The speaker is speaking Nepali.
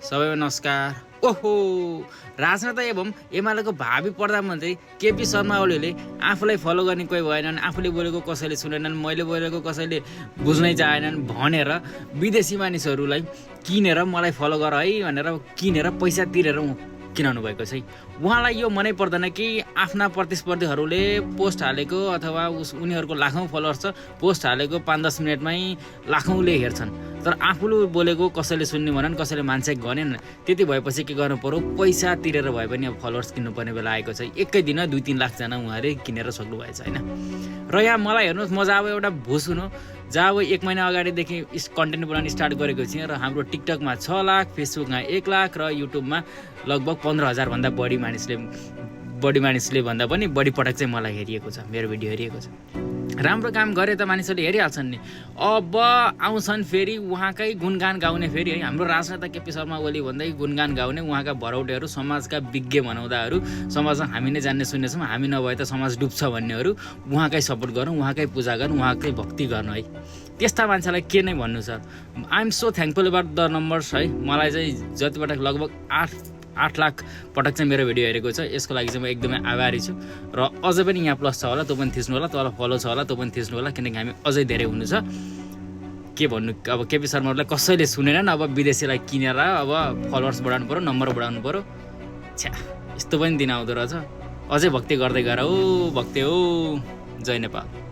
सबैमा नमस्कार। ओहो, राजनेता एवं एमालेको भावी प्रधानमन्त्री केपी शर्मा ओलीले आफूलाई फलो गर्ने कोही भएनन्, आफूले बोलेको कसैले सुनेनन्, मैले बोलेको कसैले बुझ्नै चाहेनन् भनेर विदेशी मानिसहरूलाई किनेर मलाई फलो गर है भनेर किनेर पैसा तिरेर किनाउनु भएको छ। उहाँलाई यो मनै पर्दैन कि आफ्ना प्रतिस्पर्धीहरूले पोस्ट हालेको अथवा उनीहरूको लाखौँ फलोअर्स छ, पोस्ट हालेको 5-10 मिनटमै लाखौँले हेर्छन्, तर आफूले बोलेको कसैले सुन्ने भनेन्, कसैले मान्छे गरेन। त्यति भएपछि के गर्नु पर्यो, पैसा तिरेर भए पनि अब फलोअर्स किन्नुपर्ने बेला आएको छ। एकै दिन 2-3 लाखजना उहाँले किनेर सक्नु भएछ होइन। र यहाँ मलाई हेर्नुहोस्, म जब एउटा भुस हुनु जब 1 महिना अगाडिदेखि कन्टेन्ट बनाउन स्टार्ट गरेको थिएँ र हाम्रो टिकटकमा 6 लाख, फेसबुकमा 1 लाख र युट्युबमा लगभग 15,000 भन्दा बढी मानिसले भन्दा पनि बढी पटक चाहिँ मलाई हेरिएको छ, मेरो भिडियो हेरिएको छ। राम्रो काम गरे त मानिसहरूले हेरिहाल्छन् नि। अब आउँछन् फेरि उहाँकै गुणगान गाउने, फेरि है हाम्रो राजनेता केपी शर्मा ओली भन्दै गुणगान गाउने, उहाँका भरौटेहरू, समाजका विज्ञ भनाउँदाहरू, समाजमा हामी नै जान्ने सुन्नेछौँ, हामी नभए त समाज डुब्छ भन्नेहरू, उहाँकै सपोर्ट गरौँ, उहाँकै पूजा गरौँ, उहाँकै भक्ति गर्नु है। त्यस्ता मान्छेलाई के नै भन्नु छ। I am so thankful about the numbers है। मलाई चाहिँ जतिपटक लगभग 8 लाख पटक चाहिँ मेरो भिडियो हेरेको छ, यसको लागि चाहिँ म एकदमै आभारी छु। र अझै पनि यहाँ प्लस छ होला, त्यो पनि थिच्नु होला, तल फलो छ होला, त्यो पनि थिच्नु होला, किनकि हामी अझै धेरै हुनु छ। के भन्नु, अब केपी शर्मालाई कसैले सुनेनन्, अब विदेशीलाई किनेर अब फलोअर्स बढाउनु पऱ्यो, नम्बर बढाउनु पऱ्यो। छ्या, यस्तो पनि दिन आउँदो रहेछ। अझै भक्ति गर्दै गर हो, भक्ति हो। जय नेपाल।